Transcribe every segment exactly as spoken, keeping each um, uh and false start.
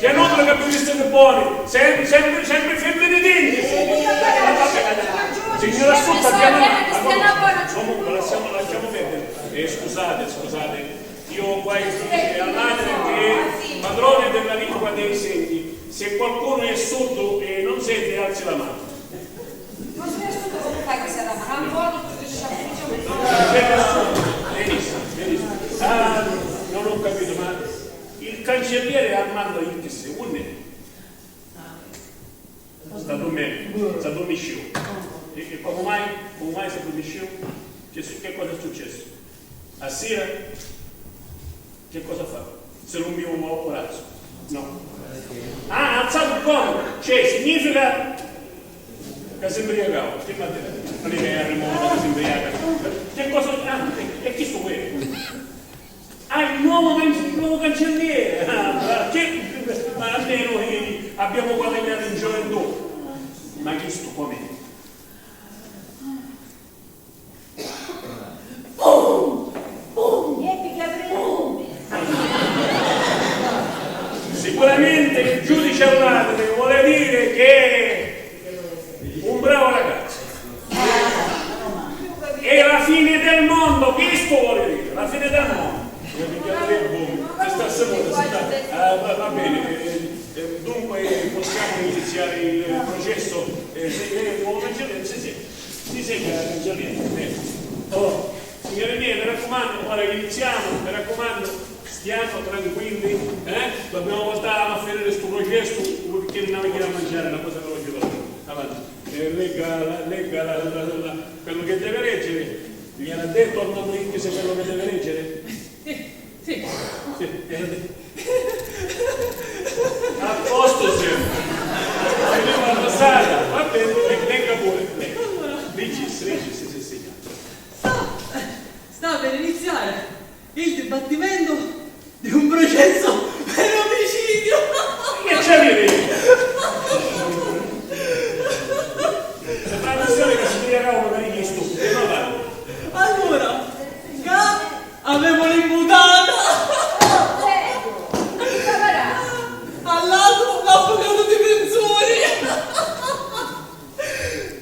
È inutile che vi vistiti buoni, sempre, sempre, sempre femmini tinti. Signora Sutta, abbiamo... Comunque, lasciamo, lasciamo perdere. Eh, scusate, scusate. Io ho qua il, eh, all'altro che è padrone della lingua dei segni. Se qualcuno è sordo e non sente, alzi la mano. Non c'è nessuno che fa questa roba, non vuole che ci sia... Benissimo, benissimo. Ah, non ho capito, ma il cancelliere Armando X, unni è? Sta dormennu, sta dormisciu. E, e comu mai? Comu mai sta dormisciu? Che su-, che cosa è successo? A sira? Che cosa fa? Se non mi u, u razzu? No. Ah, ha alzato il cono! Cioè, significa che si imbriagava. Che fa? Non è che è arrivato che si imbriaga. Che cosa? Ah, e, e chi sto qui? Ah, il nuovo can-, il nuovo cancelliere! Ah, ma che, ma almeno, eh, abbiamo guadagnato in gioventù. Ma chi sto come? Sicuramente il giudice all'atri vuole dire che un bravo ragazzo. È la fine del mondo, questo vuole dire, la fine del mondo. Io mi chiamo Red Bull, ci sta Simone, ci sta, eh, va, va bene, eh, eh, dunque possiamo iniziare il processo, eh, se, eh, vuole mangiare? Sì, sì. Sì, sì, che non c'è niente, eh. Oh, signori miei, mi raccomando, ora che iniziamo, mi raccomando, stiamo tranquilli, eh? Dobbiamo portare a finire sto processo, perché non avete da mangiare, una cosa che voglio dire. Avanti. Eh, legga, legga la, la, la, la, quello che deve leggere. Gli era detto al nonno X quello che deve leggere? Sì, sì. Sì, eh, a posto siamo. Prima passata, va bene, le-, legga pure. Leggi, leggi, sì, sì, sì. Sta, sta per iniziare il dibattimento di un processo per omicidio. Che c'è, vedi? Sembra una storia che si spiegava magari gli stupidi, ma va. Allora, ca Avevo l'imputata! All'altro l'avvocato difensore!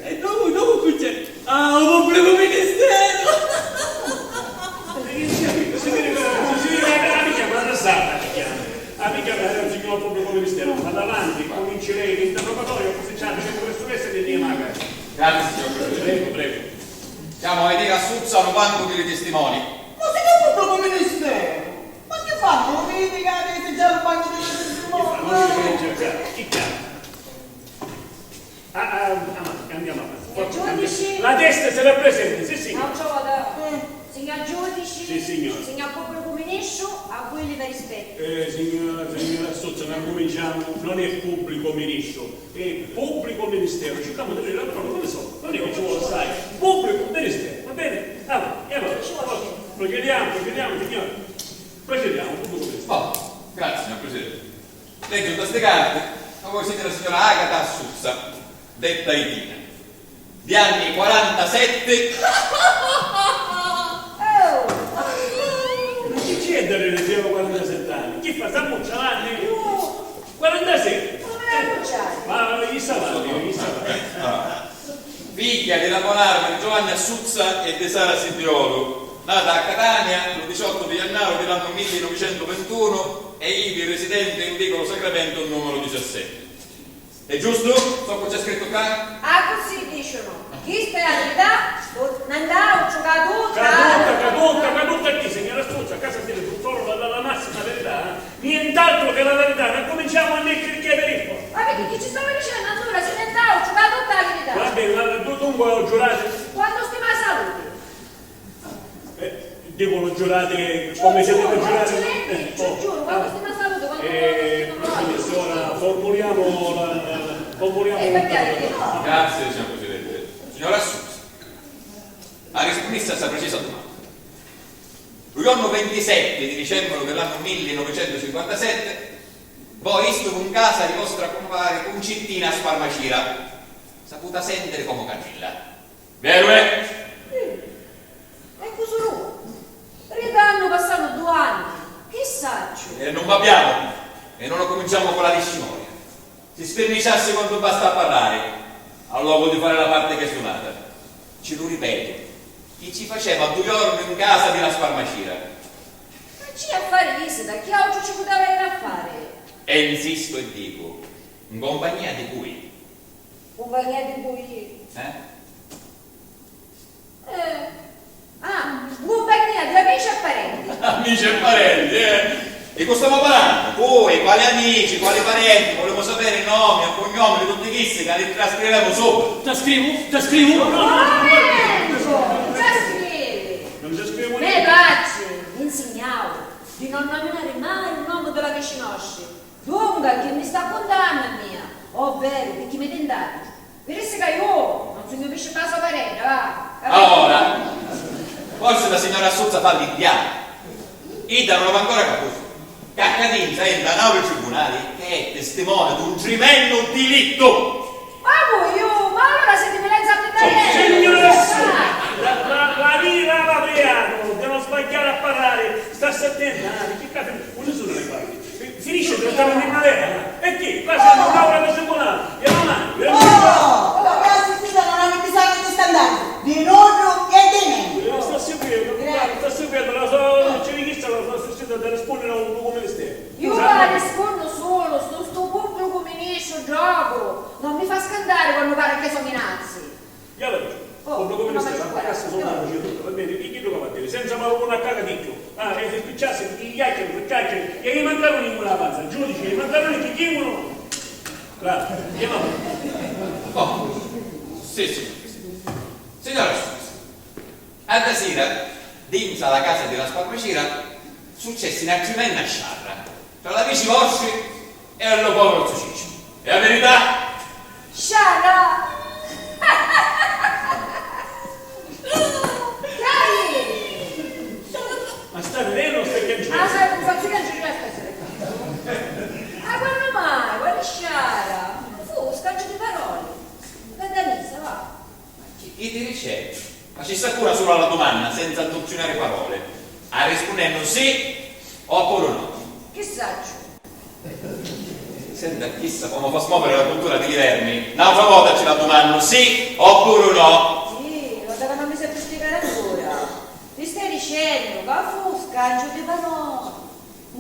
E dopo, dopo chi c'è? Ah, un pubblico ministero! Amica, ma non sa, amica, amica, era il signor pubblico ministero. Vada avanti, cominci lei l'interrogatorio, così c'è la professoressa che viene magari. Grazie, signor Presidente. Prego, prego. Chiamo a vedere a Suzza un banco dei testimoni. Ma si che pubblico ministero? Ma chi fanno? Lo vedi che avete già il banco dei testimoni? Chi chiama? Ah, ah, avanti, andiamo avanti. Forza, giudici. La testa se la presenta, sì, sì. Non ci vado. Eh. Signor giudici, sì, signor. Signor pubblico ministro, a voi li rispetto. Eh, signora, signora Sozza, non cominciamo, non è pubblico ministro. E pubblico ministero, cerchiamo di dire la parola come sono, non è che ci vuole assai. Pubblico ministero, va bene? Allora, e allora, procediamo, procediamo, signore. Procediamo, pubblico ministero. Oh, grazie, signor Presidente. Leggo da ste carte, ma voi siete la signora Agata Assuzza, detta Itina, di anni quarantasette. Ma chi c'è da dire, siamo quarantasette anni? Chi fa? Sta ammucciannu? Quarantasette? Come ammucciare? Ma chi sta avanti, chi sta avanti? Ah. Figghia di la monarca Giovanni Assuzza e di Sara Sidiolu, nata a Catania lu diciottu di jannaru di l'annu millinovicentuventuno e ivi risidenti in viculu Sacramento numero diciassette. È giustu? Soccu c'è scrittu ccà? Accussì dicinu. Chista è a virità? Nant'auciu ca tutta. Ca tutta, ca tutta, ca tutta chi, signora Assuzza? Ccà s'ha a diri sulu la, la, la massima verità, eh? Nient'altru che la verità, non cominciamo a mettere il chiaverisco. Ma perché chi ci stava dicendo allora se nient'auciu, ma tutta la verità? Va bene, ma du-, dunque ho giurato. Quando stima la salute? Eh, dico, lo giurate come se devo giurare. Accidenti, ci giuro, quando stima la salute, quando stima la salute. Eh, professore, ora formuliamo la, la, formuliamo. Eh, per piacere. Grazie, signor Presidente. Signora Assunza, ha risposto a sta precisa domanda. Lu jornu vintisette di dicembru di l'annu millinovicentucinquantasette, vo istuvu 'n casa di vostra cumpari Cuncittina Sparmacira, saputa sentiri comu cannilla. Veru è? E cu sulu? Ri tannu passanu du anni, chi sacciu? E nun babbiamu, e nun accuminciamu cu la liscimoria. Si sfirniciassi quantu basta a parrari, a locu di fari la parti ch'è sunata. Ci lu ripetu, chi ci faceva du jornu in casa di la sparmacira? Ma ci a fari visita, chi autru ci puteva iri a fari? E insistu e dicu, in compagnia di cui? Compagnia di cui? Eh? Eh. Ah, in cumpagnia di amici e parenti. Amici e parenti, eh? Di cu stamu parrannu? Cui? Quali amici? Quali parenti? Vulemu sapiri nomi e cugnomi di tutti chissi ca li trascrivemu subbitu. Trascrivu? Trascrivu? Eccu, trascrivi. Non trascrivemu niente. Me patri mi insignau di non nominari mai u nomu di l'amici nostri. Dunca, chi mi sta cuntannu a mia? Ovveru, picchì mi tintavi? Virissi ca iu non sugnu pisci ppa so parenti, va. Capito? Ora, forsi la signora Assuzza fa l'iddiata. Idda non l'aveva ancora caputu. Ca ccà dintra entra n'autru tribunali che è testimone d'un trimennu dilittu. Ma cu iu? Ma allura siti milenza a me parenti? Signora Assuzza, la, la, la vira la priaru, di non sbagghiari a parrari, sta sententi, ah, di chi cazzu, unni sunnu li parti? Finisci di trattari in manera. E chi? Qua siamo un'aula di tribunale. E non hai. Oh, oh, la mia assistita non ha bisogno di standardi, di nulla e di niente. Sta seguendo, sta seguendo la sua, ci richiesta la sua assistita da rispondere a un lungo ministero. Io la rispondo solo, sto, sto pubblico ministro gioco, non mi fa scantare quando pare che sono minazzi. Io la dico, oh, pubblico ministero, ma pagassa solo una procedura, va bene? Chi, chi lo va a dire? Senza ma una caga di più. Ah, e se spicciassi, i chiacchieri, i chiacchieri, e gli mancano in una panza, il giudice, gli mancano che chi uno. Bravo, andiamo. Oh, sì, sì, sì. Signora Assunza, a stasera, dintra la casa di la sparmacira, successi una tremenda sciarra. Tra l'amici vostri e a lo povero zio Ciccio. È la verità? Sciarra! Dai! Ma sta ridendo o sta chiangendo? Ah, sai, non faccio piangere la stessa. Ma quando mai? Quale sciarra? Non fu un scambio di parole. Guarda, Lisa, va. Chi, chi ti dice? Facissi puru sulu a la dumanna, senza antuzziunari paroli, arrispunnennu sì oppuru no. Chi sacciu? Senta, chissa comu fa smoviri la cultura di li vermi. N'autra vota ci la dumannu sì oppuru no. Sì, vota ca non mi sai più spiegare ancora. Ti stai dicennu ca fu scambio di paroli.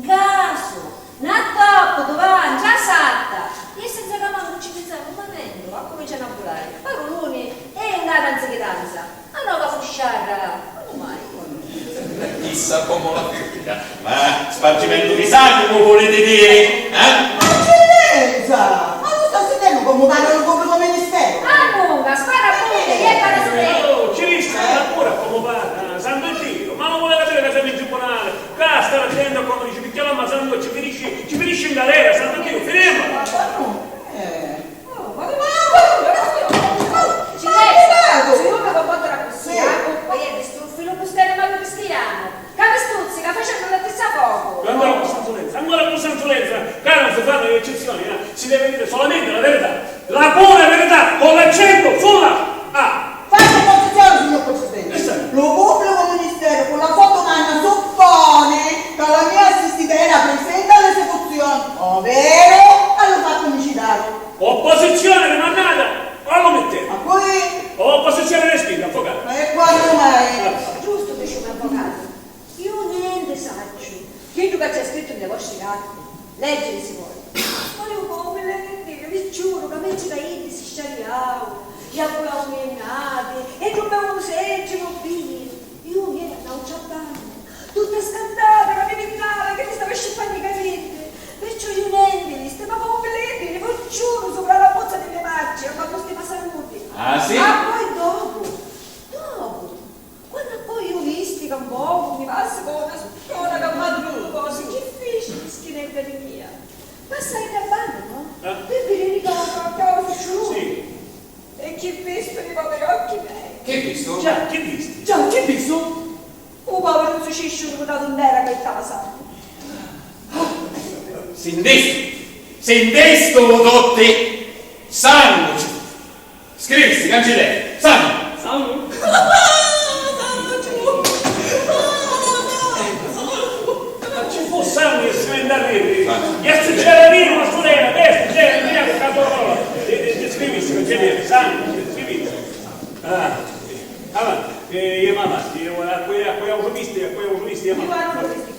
Ncasu, na toppa, duvanti, a satta! E senza ca mancu ci pinsava un mumentu, accumincianu a vulari. Paruluni e nca tanza chi tanza. A noca fu sciarra, quannu mai? Chissa comu la firria. Ma spargimentu di sangu, vuliti diri? Eh? Eccellenza! Ma tu sta sintennu comu parla lu pubblicu ministero? Ah, nunca, spara puru, chi è parla su te? Oh, ci vista, eh? Pura comu parla, santu Dio, ma non vuole capire che siamo in tribunale? Ca stari attenti a quannu dici, picchì la masanna ci finisci, ci finisci in galera, santu Dio, finimu! Eh. Oh, ma, ma, ma, ma, Silenzio, si uno che può traccussì, sì, la coppa è distruffi, lo pustene ma lo cristiano, ca mi stuzzica facendo la stessa foco. Ancora cu sanzulenza, ancora cu sanzulenza, ca non si fa Iaculamu e nati, e nun bevu seggi, non vini. Iu ieri a n'autra banna, tutta scantata, ca mi pinnava, che mi stava scippannu i capiddi. Perciò iu nenti visti, ma comu mi li vidi, vi giuru supra la bozza di me marci, a quannu stima saluti. Ah, sì? Ah, poi dopu, dopu, quannu poi iu visti ca un pocu mi passi comu una schiona ca m'ha datu cosi, chi fici, mischinedda di mia? Passai da banna, no? Eh? Pi vidiri ca, ca, ca succedìu. Sì. E chi vistu li poveri occhi mei? Chi vistu? Già, chi visti? Già, chi vistu? U poviru zucicciu rutatu ntera ca jittava sangu. Sintistu? Sintistu tutti? Sangu! Scrivisti, cancilleri, sangu! Sangu? Ma ci fu sangu e si vende a riri. Sangu. E succede vino, ma succede, vesti, c'è, via, capo, ti, ti, ti scrivisti, cancilleri, sangu, ti scrivisti. Ah, avanti, eh, io avanti, io, a quei, a quei autopisti, a quei autopisti, io avanti. Io avanti.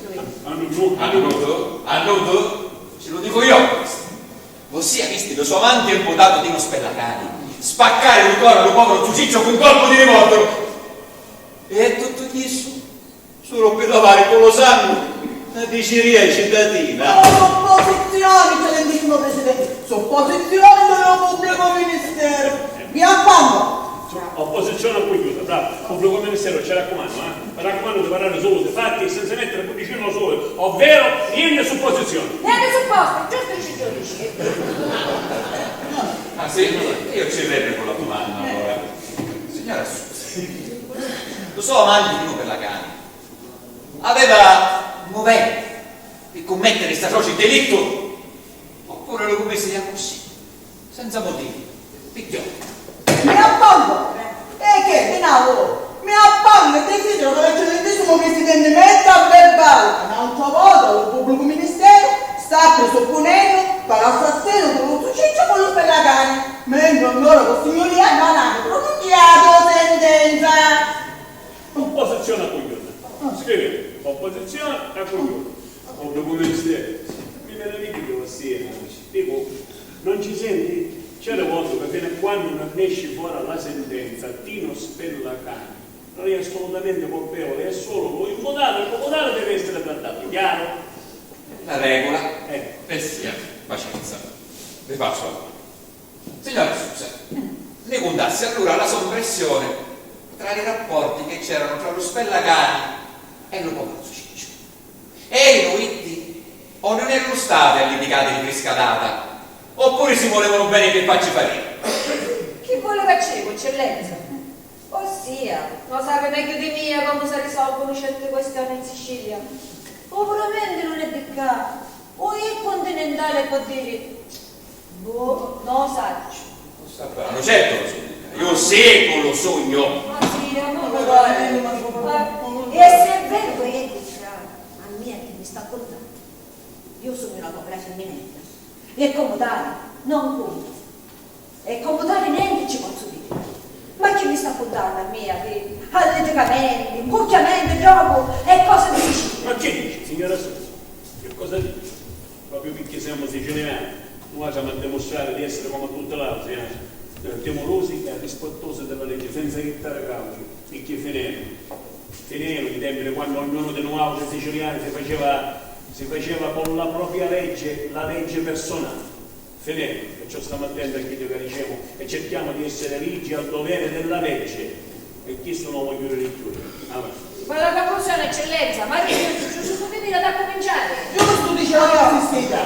Annutu, annutu, annutu, ce lu dicu io questo. Vossia visti lu so amanti imputatu Tino Spellacani spaccari lu coru a lu poviru zucicciu cu un colpu di rivolturu. E tuttu chissu sulu pi lavari cu lu sangu na diceria citatina. Oh, supposizioni, eccellentisimo Presidente, supposizioni di un pubblico ministero. Vi appongo. Opposizione a cugghiuta, bravo. Pubblico ministero, ci raccumannu, eh? Mi raccumannu di parrari sulu di fatti e senza mettiri cuddicinu sulu, ovvero niente supposizioni. Niente supposto, giusto ci giudici. Ah, sì? Io ci replico la domanda, allora. Signora Susi, lu so amanti Tino Spellacani aveva muventi pi cummettiri sta soci delittu? Oppure lu cummissi accussì, senza motivu? Picchì? Mi appongo! E che, di nuovo? Mi appongo e desidero che l'eccellentisimo Presidente metta a verbale che n'autra vota lu pubblicu ministero sta presuppunennu ca l'assassinu fu lu zucicciu cu lu Spellacani, mentri ancora vossignuria non ha pronunziato sentenza. Opposizione a cugghiuta. Scrivi, opposizione a cugghiuta. Pubblicu ministero, mi meravigghiu di vossia, dicu, non ci senti? C'era votu ca fino a quannu non nesci fora la sentenza, Tino Spellacani non è assolutamente colpevole, è solo lu imputatu e lu mutatu deve essere trattato, chiaro? La regola. Eh. Eh sì, pacienza. Vi faccio la domanda. Signora Susa, mi cuntassi allura la so impressione tra li rapporti che c'erano tra lu Spellacani e lu poviru zucicciu. Eri lu vitti o non eri lu stati a litigati di frisca data? Oppure si volevano bene per farci fare? Chi vuole facemu, eccellenza? Ossia, no sapi megghiu di mia comu si risolvunu certi questioni in Sicilia. Ovramenti non è di ccà, o è cuntinentali e po' diri, boh, no sacciu. Lu saprannu, certu lu sugnu. Iu seccu lu sugnu. Ma sì, ma e si è veru che è di ccà, a mia chi mi sta cuntannu? Iu sugnu na povera fimminedda e comu tali non cuntu. E comu tali nenti ci pozzu diri. Ma chi mi sta cuntannu a mia di alliticamenti, ncucchiamenti, drogu e cosi di vicini? Ma chi dici, signora Susa? Che cosa dici? Proprio picchì semu siciliani, nuatri avemu a dimustrari di essiri comu a tutti l'autri, eh? Timulusi e rispittusi di la leggi, senza jittari cauci, picchì finemu. Finemu i tempi di quannu ognunu di nuautri siciliani si faceva, si faceva con la propria legge, la legge personale. Finemu, perciò stamu attenti a chiddu ca dicemu e circhiamu di essiri rigi al dovere della legge. E chistu non lo voglio ridire. Avanti. Quella conclusione, eccellenza, ma io giusto finire da cominciare. Giustu, dice la assistita.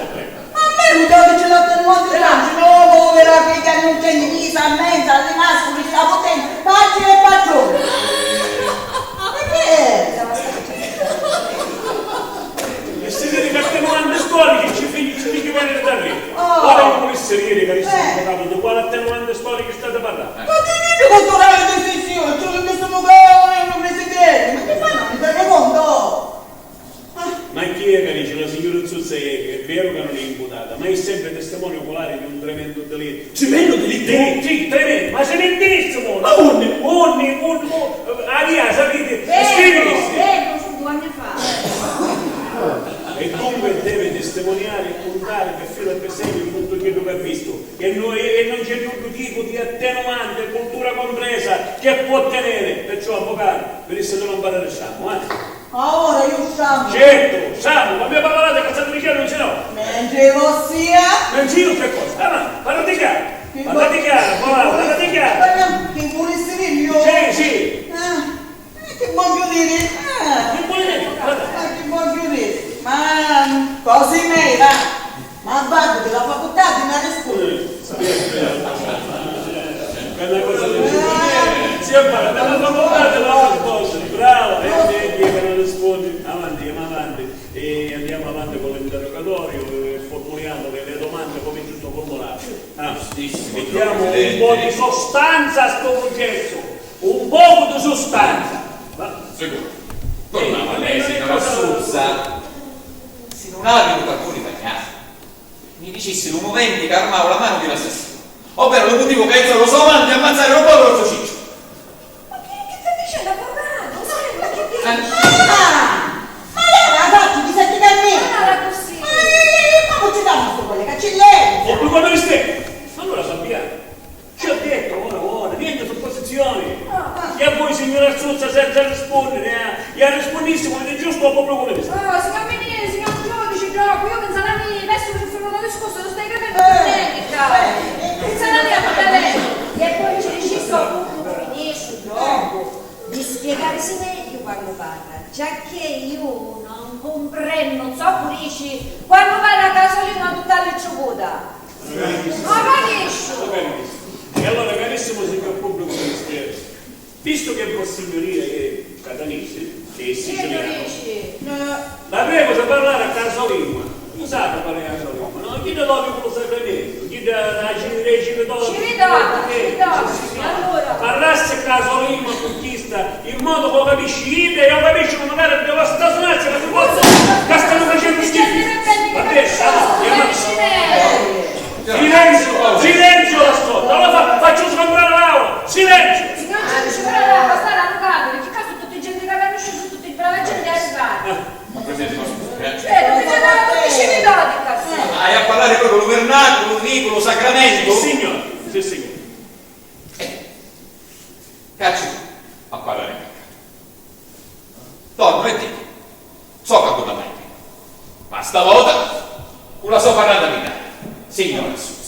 Ma a me lu dateci l'attenuante franci, no, povera figlia, non c'è divisa, a mezza, al rimascolo, ci la potente, facci e patrone. Ma che è? E si vede che attenuanti storici ci figli, ci figli vene da re. Oh. Ora io volessi dire che adesso eh. Parlato di quale attenuante storico state parlando? Ma tenete conto delle decisioni, ci ho messo un governo e un presidente, ma che fanno? Mi tengo conto? Ah. Ma chi è che dice la signora Zuzza è, è vero che non è imputata, ma è sempre testimone oculare di un tremendo delitto. Tremendo delitto? Sì, sì, tremendo, ma se ne disse, mo! Ma unni? Unni, unni, mo, eh, a via, sapete, eh, scrivessi. Eh, eh, fu due anni fa. E dunque deve testimoniare e contare per filo e per segno tutto quello che ha visto. E noi, e non c'è nuddu tipo di Che tenu manti, cultura compresa, che può tenere? Perciò, avvocatu, vi dissi di non parlare, sciamu, eh? Ora io sciamu. Certo, sciamu, ma mi parlavate che state dicendo, se no. Mentre vossia. Mentre io che cosa? Ah, ma parlate chiaro, parlate chiaro, parlate chiaro. Che vulissi dire io? Sì, sì. Ah. Eh, chi vogghiu diri? Eh, chi vogghiu diri? Ma cosi mei, va. Ma vàgghiu di la facultà di na risposta. È una cosa di... Sì, ma la facoltà di la risposta. Bravo, e chi non rispondi? Avanti, andiamo avanti. E andiamo avanti con l'interrogatorio e formuliamo le, le domande come giusto formulate. Ah, mettiamo un po' di sostanza a sto processo. Un pocu di sustanza. Ma... Sicuru. Tornamu a lei, signor Assuzza. Si nun havi lu carvuni bagnatu, mi dicissi lu muventi ca armau la manu di l'assassinu, ovvero lu mutivu ca aizzò lu so amanti a ammazzari lu poviru Zucicciu. Ma chi, chi stai dicennu, Fernando? Ma chi dici? Ah, ma allora la faccio di sette cammini. Ma allora così. Ma io, io, io, ma ci dà sto quelle che ci lei. O più quando ristete? Ma allora Fabiano. Ci ho detto, ora, ora, niente supposizioni. Ah, ah. E a voi, signora Assuzza, senza rispondere, eh? E a rispondissimu di giusto o proprio come mi sta. Oh, signor Mini-, signor giudice, troppo, io pensavo a me, adesso che sono una risposta, non stai capendo per niente, caro. Pensavo a me, adesso. E poi ci dici sto pubblico ministro, troppo, di spiegarsi meglio quando parla, già che io non comprendo ciò che dici quando parla casolino tutta l'icciucuta. Lo capisci? Lo capisco. E allora, carissimo signor pubblico ministero, visto che vossignoria è catanese e siciliano, la prego di parlare a caso lingua. Usate a parlare a caso lingua, no? Chi ne lo dico lo sacramento, chi ne la cività, cività, allora. Parlassi a caso lingua con chi In modo che lo capisci iddu e io capisco, magari devo sta sonazza che si può, che stanno facendo schifo. Va bene, allora, andiamo. Silenzio, silenzio là sotto, allora fa-, faccio sgombrare l'aula. Silenzio. Signor giudice, però la passare all'avvocato, perché qua sono tutti gente che conosce, sono tutti brava gente arrivata. Ma questo è il nostro... Cioè, non mi c'è da tutti scemi dati qua. Hai a parlare proprio lo vernacolo, lo ricolo, lo sacramento. Sì, signor. Sì, signor. Cacci a parlare a cacca. Tornu e dicu, so ca tu t'amai prima, ma stavota cu la so parrata di dare, signora Susi.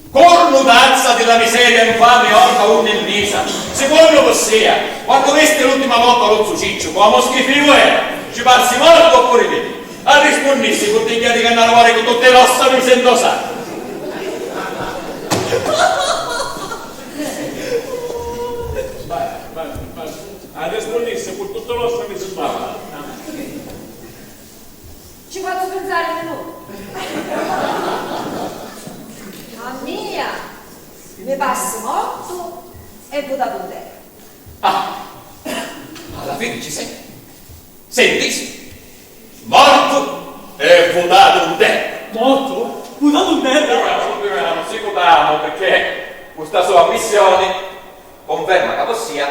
Cornutazza di la miseria infame, orca unni misa, sicomu vossia, quannu visti l'ultima vota l'ozzu Cicciu, comu schifiu era, ci parsi mortu oppuru vivu? Arrispunnissi cu tigghiati ca nna lavori cu tutti l'ossa mi sentu sacru. Vai, vai, vai. Arrispunnissi cu tutti l'ossa mi sentu sacru. Ci faccio pensare un minuto. A mia mi passi mortu e vutatu in terra. Ah, alla fine ci sei. Senti, sì. Mortu e vutatu in terra. Mortu? Vutatu in terra? Prima, prima non si votavano perché questa sua ammissione conferma che vossia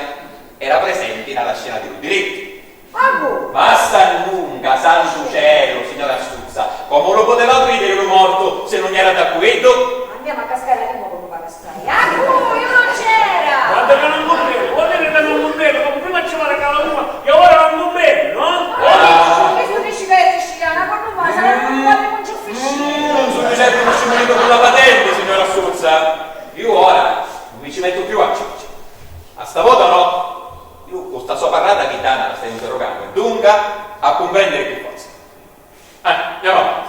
era presente nella scena di un delitto. Ah, boh. Ma sta nunca, santu cielo, signora Assuzza, comu lu puteva vidiri lu mortu si nun era dda cu iddu? A mia m'ha cascari la lingua comu va cascari. Ah, boh, io non c'era! Guarda che non conviene, vuol dire che non conviene, comu prima ci vole ca la lingua e ora non conviene, no? Ah, questo dici che è siciliana, quando mai sarà un quadro con ciò fiscino? Non sono certo riuscito con la patente, signora Assuzza. Io ora non mi ci metto più a ciuccia. A sta vota no. Iu cu sta so parrata chi Dana la sta interrogando, dunca a cumprendiri chi forza. Eh, andiamo avanti.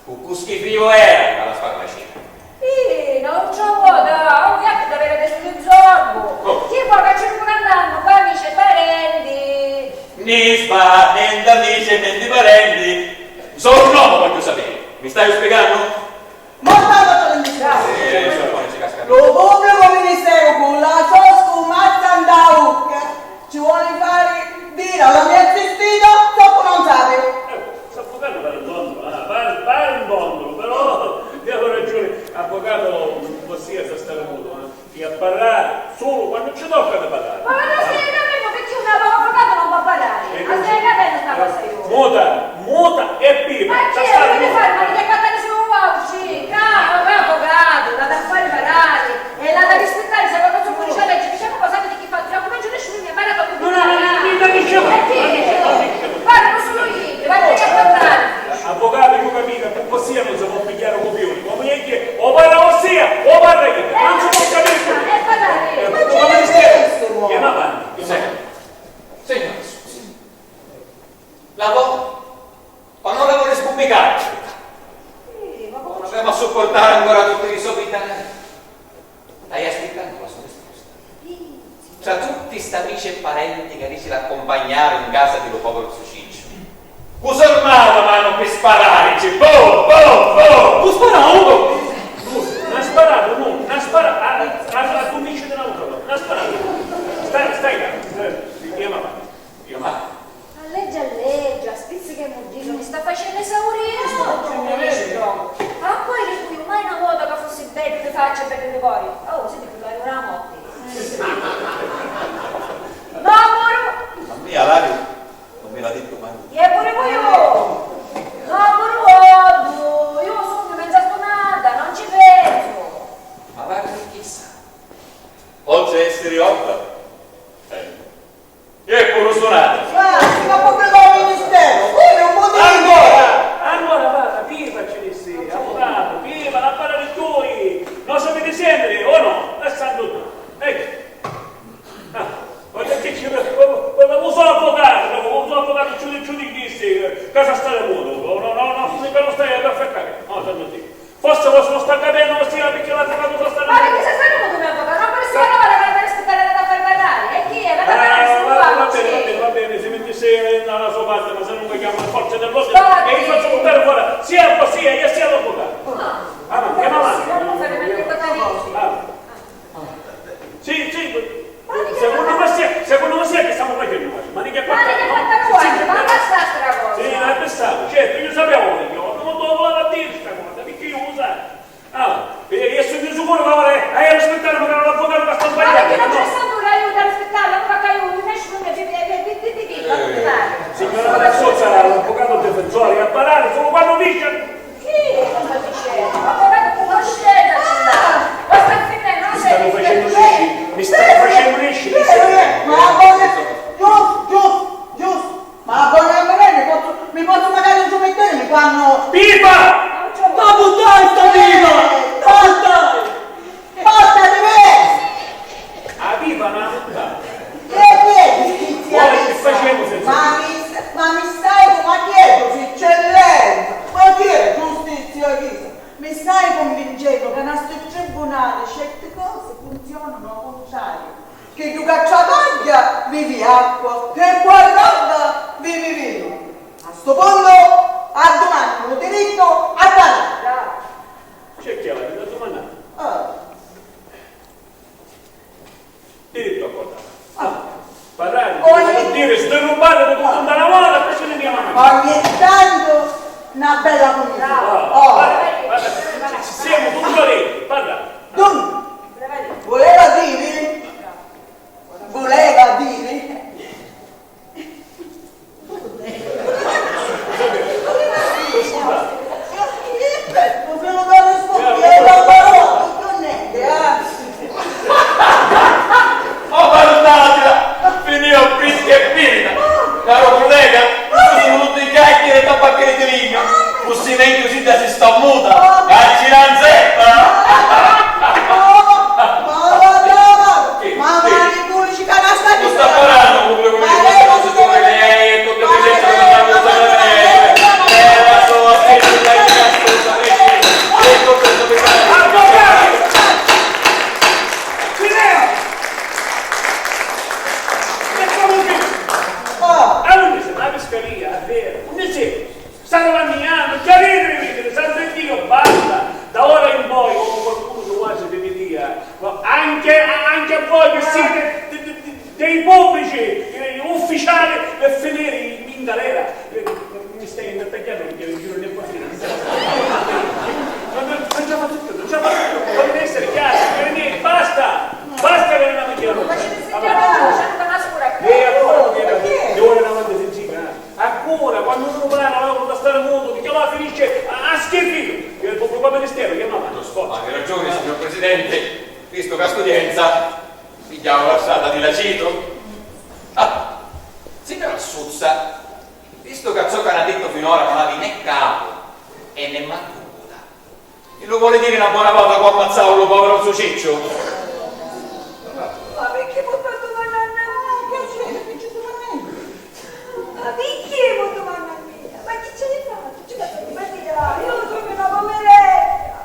Cu cu schifiu era ca la sparmacina? Ih, non ci ho vota, un viaggio da avere adesso di zorbo. Oh. Chi vuoi che ci ricomandanno qua amici e parenti? Nisba, niente amici e niente parenti. Solo un uomo voglio sapere. Mi stai spiegando? Mortale, signor Ministru! Lu pubblicu ministeru cu la so scumazza nta ucca ci voli fari diri a la mia zistita zoccu non sapi. Eh, sta bucata pari un dondolo, ah, pari, pari un dondolo, però mi aveva ragione, avvocato, non vossia sta stare muto, eh. E a parrari sulu quannu ci tocca di parrari. Ma non stai capendo perché un avvocato non può parlare? Non stai capendo sta cosa io? Muta, muta e pipa. Ma chi è? Come fai? Ma che cantare solo wow, sì, calma, avvocato, la da fare parare e la da Tra tutti st'amici e parenti ca dici l'accumpagnaru in casa di lu poviru zu Cicciu. Cu s'armata manu pi spararici! Boh, boh, boh! Cu sparau? Nun ha sparatu, nun ha sparatu, a, a, a, a dummici di n'autra vota, nun ha sparatu. Stai, stai là, eh, chiama, chiama. Alleggia, alleggia, spizzica e murdica, mi sta facennu esauriri stu dottor Ministru. Ah, poi li vuiu mai na vota ca fussi beddu di faccia e beddu di cori. Oh, si dicu, l'haiu la motti. Mamuru! A mia l'haiu, non mi l'ha detto mai. E pure voi! Mamuru, oddu, io sugnu mezza stunata, non ci penso. Ma va chi sa. Oltre a essere otta. Eh. E puru sunata. Ma si ma pubblico ministero, voi non potete. Allora, allora, guarda, prima ci dissi, avvocato, prima la parla di voi. Non sapete sentire, o no? Lasciando. Ecco. Ah, ma perché ci vuole, vuole, vuole, uso avvocato, uso avvocato, ci, ci dissi, eh, casa stare muto. No, no, no, no, non stai a fare. No, sta così. Forse voi non sta capendo, non si capisce la cosa sta. Ma perché se sta muto mi avvocato? Non posso lavorare per rispettare la far parlare. E chi è? La Eh, va, va bene, va bene, va bene, si mettesse dalla sua parte, ma se non mi chiama forza dell'ordine e io faccio buttare fuori sia così e sia l'avvocato. Ah, ma che mamma? Non posso fare perché parlare. Ah. Sì, sì, secondo me sì, secondo me sì che stiamo facendo, ma di che parte? Ma di che parte vuoi? Ma basta sta cosa. Sì, la pensavo, certo, io sapevo che io non lo volevo dire sta cosa, perché io lo sai. Ah, e, e sono sicuro che ora hai a rispettare magari l'avvocato che sta sbagliando. Ma perché non c'è stato un aiuto a rispettare, non fa aiuto, nessuno mi dice, signora Mazzozza, l'avvocato difensore, a parlare solo quando dice Chi? Cosa dice? Ma guardate come scena ci dà! Ma sta finendo, non Mi stanno facendo nescere, mi stanno facendo nescere, mi stanno Ma cosa? Giusto, giusto, giusto! Ma cosa mi vede? Posso, mi posso magari intromettere, mi fanno Pipa! Ma buttare sta pipa! Basta! Porta di me! A viva na puttana! Che, che giustizia? Ora che facemu senza Ma mi, ma mi stai, ma chi è giustizia? Eccellenza! Ma chi è giustizia chista? Mi stai convincennu ca nastru tribunali certi cosi funzionanu ô cuntrariu. Chiddu ca travagghia vivi acqua e cu arrabba vivi vinu. A stu puntu addumannu lu dirittu a parrari. C'è chi aveva da domandare? Ah. Diritto a votare. Ah. Parlare, vuol dire sderrubare di tutto andare avanti, questo non è mai. Ogni tanto una bella commedia. Ah, oh. Guarda, guarda, ci siamo tutti lì, parla. Dunque, voleva dire, voleva dire Oh, guardatela! Finìu qui che è finita! Caro collega, sono tutte chiacchiere e tabacchiere di legno! Così meglio si da si sta muta! A ciranzetta! Mamma, che tu dici che non sta Sta parlando pure con le cose che vuole lei e con le cose che non vuole lei. Era solo Avvocato! Che famo qui? Ah, unni si la piscaria, è vero? Unni si? State manniando, chiaritevi, ridere, santo Dio, basta! Da ora in poi, come qualcuno che quasi vi via, anche, anche a voi che siete de- de- de- dei pubblici, eh, ufficiali, per finire in, in galera. Eh, mi stai intattagliando perché non giro né qua. Non, non, non ce la faccio più, non ce la faccio più, volete essere chiari, signori miei, basta! Basta che non la chiaro! Ma ci sentiamo, c'è una scura. E allora, devo andare avanti, si gira. Ancora, quando uno parla, allora da stare muto, perché allora finisce a, a schifo. Io il pubblico ministero, io no, ma non sto. Hai ragione, signor Presidente, visto che a studienza pigliavo la strada di Lacito. Ah, signor Assuzza, visto che a ciò che ha detto finora non avevi né capo e né manco coda, E lu voli diri na bona vota cu ammazzau lu poviru zu Cicciu? Ma picchì m'hai fattu mannari a mia? Chi c'è? Chi ci domandai? Ma picchì m'hai fattu mannari a mia? Ma chi ci hai fattu? Ci hai fattu sbagliari? Io sugnu na poviredda!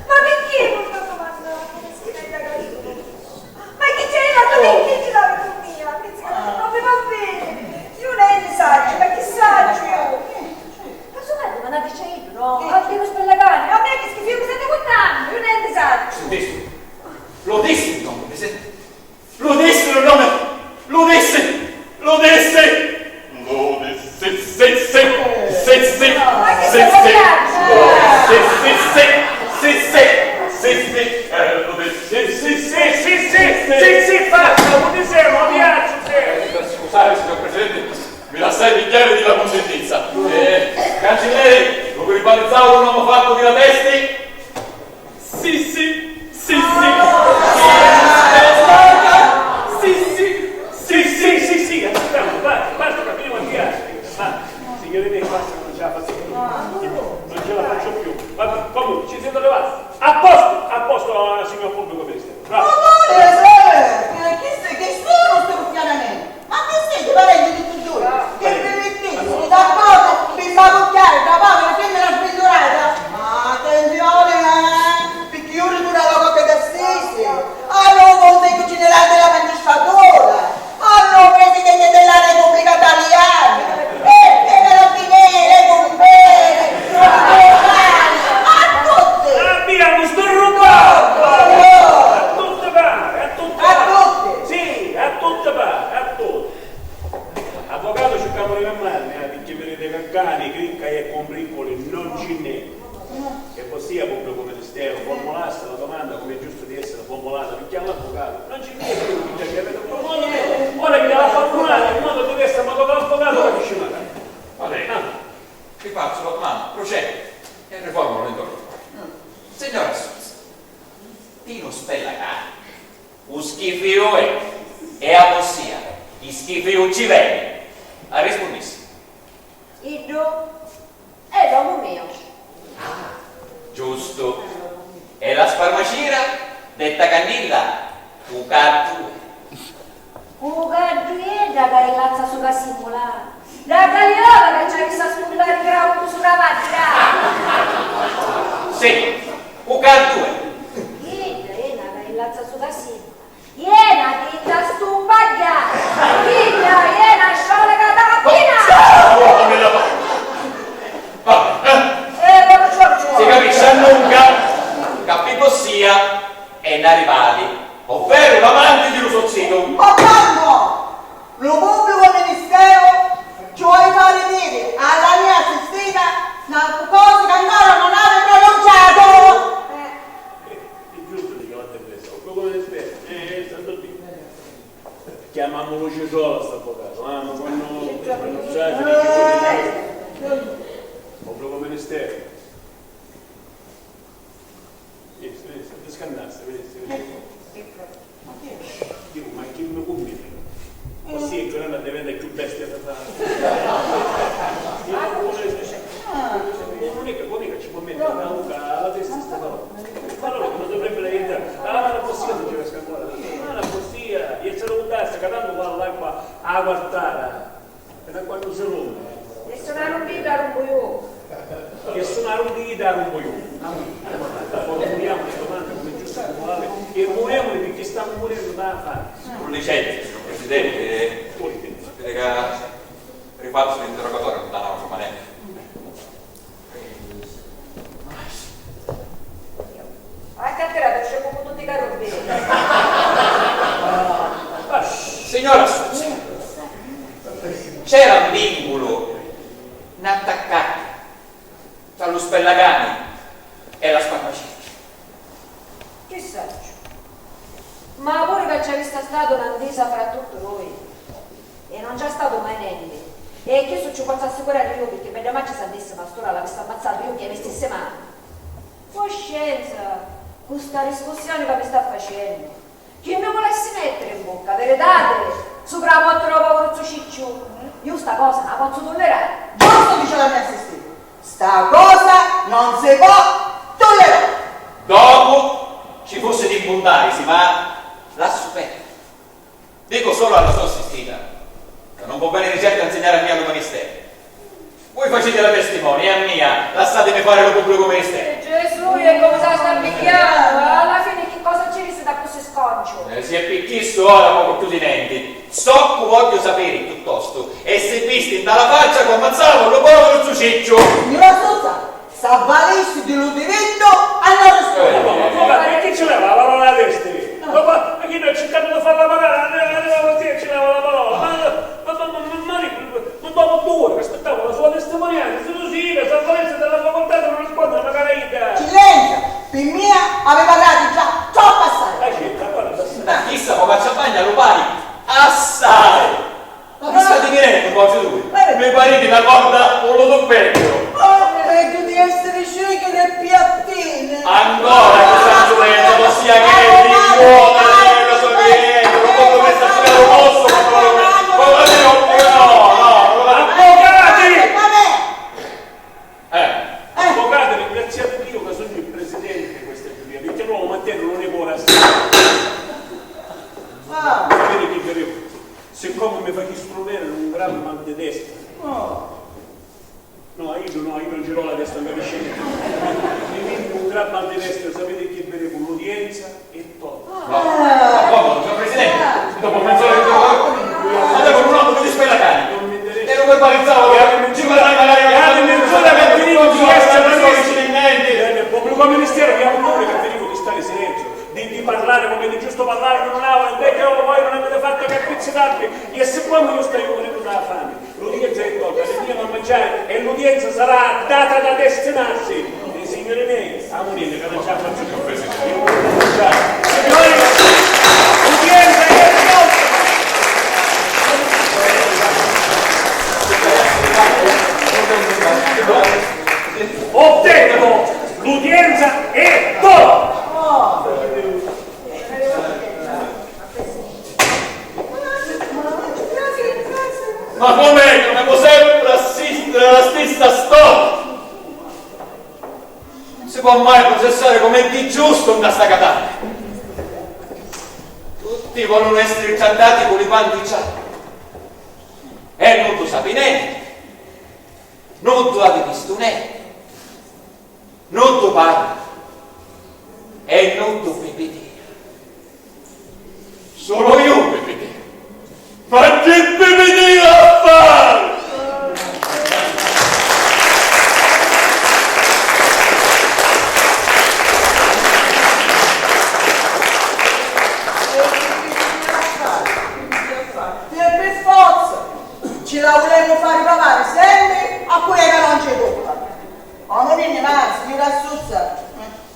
Ma picchì m'hai fattu mannari a sta schifedda ca sugnu? Ma chi ci hai fattu? Picchì ci Lu dissi lu nomi, Presidenti. Lu dissi lu nomi. Lu dissi. Lu dissi. Lu dissi. Sì, sì, sì, sì, sì, sì, sì, sì, sì, eh, lu dissi. Sì, sì, sì, sì, sì, sì, sì, sì, sì, sì, sì, sì, sì, basta, lu dissi, ma piace, sì. Scusate, signor Presidente, mi lassai li chiavi di la cuntinenza. Eh, cancelleri, lu verbalizzavu un nomu fattu di la testi? Sì, sì, sì, sì. Sì, sì, sì, sì, sì, sì, aspettiamo, basta, basta, capimmu a tirare. Basta. Signori miei, basta, non ce la faccio più. Non ce la faccio più. Vabbè, comunque, ci siete arrivati. A posto, a posto, signor pubblico ministero. Bravo. Ma chi, chi sono sti rufiani? Ma chi siete, parenti di tutti due? Che vi mettisti d'accordo per sbacucchiare da povera femmina sventurata? Ma attenzione, eh! Picchì io ritorno alla coppia d'assise, allo consiglio generale della magistratura, allo presidente della Repubblica Italiana, e ai carabinieri, ai pomperi, ai a tutti! Abbiamo sto rubato! A tutti pare, a tutti pare! Sì, a tutti pare, a tutti! Avvocato, circammu di calmarni, eh, picchì viditi ca ccà di cricca e cumbricculi non ci nn'è. E vossia, pubblicu ministero, formulassi la domanda comu è giustu di essiri formulata, picchì all'avvucatu non ci nn'è chiù, picchì aviti un problema, ora chi la formulati in modu diversu, ma tocca all'avvucatu capisci macari. Va bene, vi faccio la domanda, procedo e riformulo l'interrogatorio. Signora Suzza, Tinu Spellacani, u schifiu è, e a vossia chi schifiu ci veni? Arrispunnissi. Iddu è l'omu miu. Ah, giustu. E la sparmacira, detta Cannilla, cu caddu è? Cu caddu è dda carillazza suca simula, dda caliova ca ci avissi a spuntari grautu supra a vadda. Sì, cu caddu è? Idda è na carillazza suca simula. Iena tinta stuppagghiata, tinta iena sciolacata mattina! Oh, oh, oh, oh, oh. Vabbè, eh. Eh, don Giorgio. Si capisci annunca ca pi vossia è n'arivali, ovveru l'amanti di lu so zitu. Ma quannu lu pubblicu ministero ci voli fari diri alla mia assistita na cosa ca ancora non havi pronunciato! Eh. È giustu di chiamatti pressa, o come l'esperto, eh, sta tutti. Chiamammu Lucitrolu a st'avvocatu, ah, ma quannu, quannu sai, finisci così. Obbligu ministeri. Vinissi, vinissi, non ti scannassi, vinissi, vinissi. Dicu, ma chi mi cumbini? Così è grande, diventa più bestia totale. Non è che, non è che ci può mettere una bocca alla testa sta parola. Ma allora non dovrebbe diventare, ah, la possia non ci casca ancora. Ah, la possia, e se lo buttasse, che tanto va all'acqua a quartara. Fino a quannu si rompi. E sunari un dita a rumbuiu. E sunari un dita a rumbuiu. Formuliamo le domande come giusto e morale e muoviamole perché stiamo morendo da fare. Con licenza, signor Presidente, sapete che rifaccio l'interrogatorio, non dà una manera. A cattera ti sceccu cu tutti i carrubbini. Signora Suzza, c'era un vinculu, n'attaccata tra lu spellacani e la sparmacina. Chi sacciu? Ma puru ca ci avissi statu na ntisa fra tutti dui. E non c'è statu mai nenti. E chistu ci pozzu assicurari iu, picchì bedda macci s'avissi, ma st'ura l'avissi ammazzatu iu chi a me stissi mani. Coscienza, cu sta discussioni ca mi sta facennu, chi mi vulessi mettiri in bucca, viritati, supra a morti dô poviru zu Cicciu? Iu sta cosa a pozzu tullerari. Giustu dici la mia assistita, sta cosa non si può tullerari. Dopu ci fussi di impuntarisi, ma lassu perdiri. Dico solo alla sua assistita, che non può bene di certo insegnare a mia l'umanistero. Voi facete la testimone, e a mia lassatemi fare lo pubblico ministero. Eh, Gesù, e come sa sta picchiando? Alla fine chi cosa ci rissi da questo sconcio? Eh, si è picchisso ora poco più di nenti. Soccu voglio sapere, piuttosto, e se visti in dalla faccia, come ammazzavu lo povero zu Cicciu. Signora Suzza, s'avvalissi di lu dirittu a non rispondere. Eh, ma, ma, ma perché ci leva la parola a testa? Ma Chissa po' caccia bagna lu pari assai! Ma chi stati virennu, cosi dui? Mi pariti na corda o lu tuppegghiu! Oh, pegghiu di essiri ciuchini e piattini! Ancora chi santu dentru, vossia che è di cuore, eh, lo so che è, non posso messa a fare lo posso, ma non lo vedo, no, no, non lo vedo. Avvocati! Eh. Avvocati, ringraziate Dio che sono il presidente di questa giuria, perché l'uomo a te non ne può restare. Ah. Sapete che vedevo? Siccome mi fa chi strunere un gran mal di testa. Oh. No, io no, io non ce l'ho la testa, non capisci niente. Mi venne un gran mal di testa, sapete che vedevo? L'udienza e Toto. No, no, come, signor Presidente? Dopo mezz'ora di lavoro, ma dopo un uomo di spellacani. Non mi interessa. E non verbalizzavo, ci vorrà magari una... Abbiamo mezz'ora per finire di essere... Il pubblico ministero, abbiamo paura che venivo di stare silenzio, di, di parlare come di giusto parlare, non ha, invece voi non avete fatto che appizzicarvi, e siccome io sto morendo dalla fame, l'udienza è tolta, andiamo a mangiare e l'udienza sarà data da destinarsi. E signori miei, amuninni, che non ce la faccio più. Signori, l'udienza è tolta. Ho detto, l'udienza è tolta. Ma com'è? Come sempre la stessa, la stessa storia! Non si può mai processare come è di giusto nta sta catania. Tutti volunu essiri trattati cu li panti ciappi. E nuddu sapi nenti, nuddu havi vistu nenti. Nuddu parla e nuddu pipitìa. Sulu iu pipitìu. Ma chi pipitìu a fari? E pi forza ci la vulemu fari pavari sempri a pudera non ci tocca. Amuninni, ma, signora Sussa.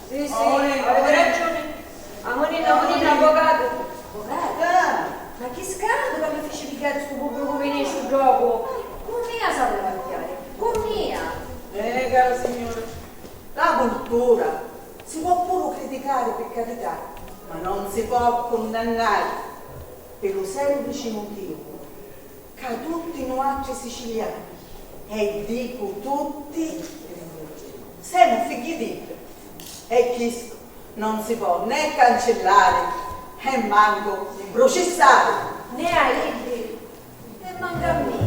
Sì, sì, amuninni, avete ragione. Amuninni, amuninni, avvocato. Avvocato? Ah. Ma chi scantu ca mi fici pigghiari stu pubblicu ministru ddocu! Cu mia s'aveva pigghiari, cu mia! Eh, cara signora, la cultura si può puru criticari, pi carità, ma non si può cunnannari, pi lu semplici mutivu ca tutti nuatri siciliani, e dicu tutti, semu figghi d'iddu, e chistu non si pò né cancillari e mancu prucissari. Né a iddi e mancu a mia.